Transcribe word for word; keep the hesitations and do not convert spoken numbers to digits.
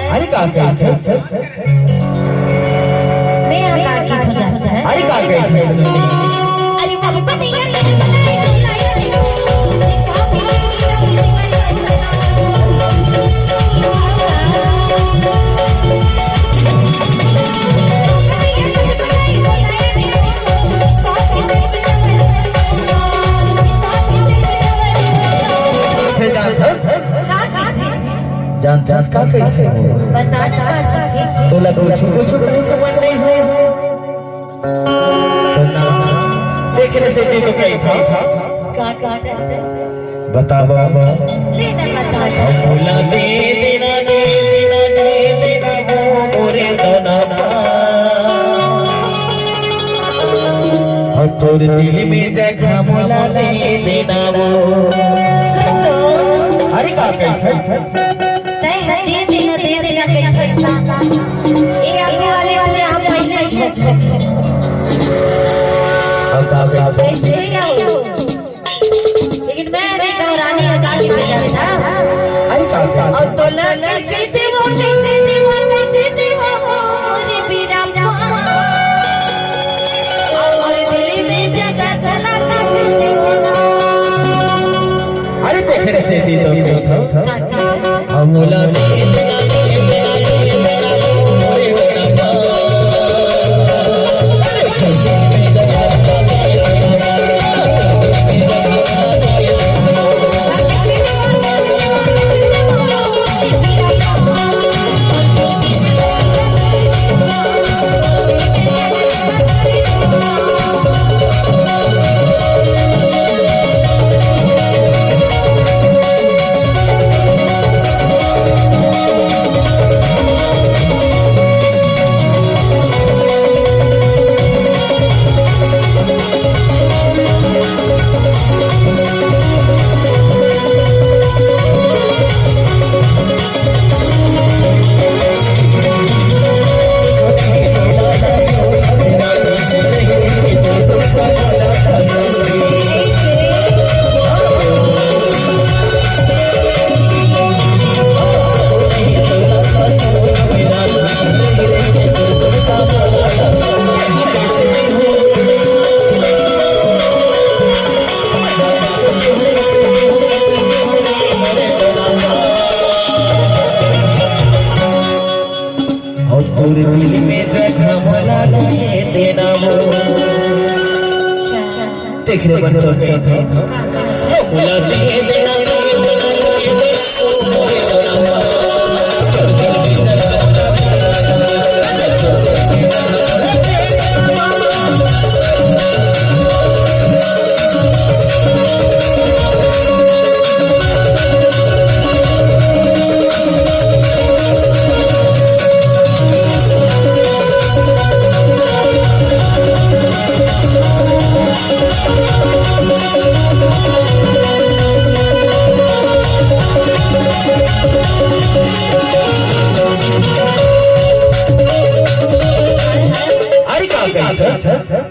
अरे का कहिथे? मैं यहाँ का की हो जाता है? अरे का कहिथे? अरे मोहब्बत ये नहीं बनाई, तुम नहीं। का कहिथे? जानथस का कहिथे वो? बता ना का कहिथे। तोला कुछु, कुछु कहे के मन नहीं होय? सुन ना, देखे सेती तो कहिथे। का कहिथे? बता बाबा। ले ना बता। मोला दे देना, दे देना, दे देना वो मोरे सोना पा। अउ तोर दिल में जगह मोला दे देना वो। सुन तो। अरे का कहिथे? तैं ह दे देना, दे देना कहिथस ना। ए आगू वाले पूरा हम पहिले झूठ होके। अब का कहिथे? कैसे हो? लेकिन मैं नहीं कहूँ रानी ह का कहिथे जानथस? अरे का कहिथे? अउ तोला कैसे देवो, कैसे देवो, कैसे देवो, मोरे बीरा माँ। अउ दिल में जगह तोला कैसे देवो ना। अरे देखे सेती तो कहिथे। का कहिथे? अउ मोला अउ तोर दिल में जगह भला दे देना वो। अच्छा। तेखरे बर तो कहिथे। का, का? भला दे देना वो। अरे का कहिथे?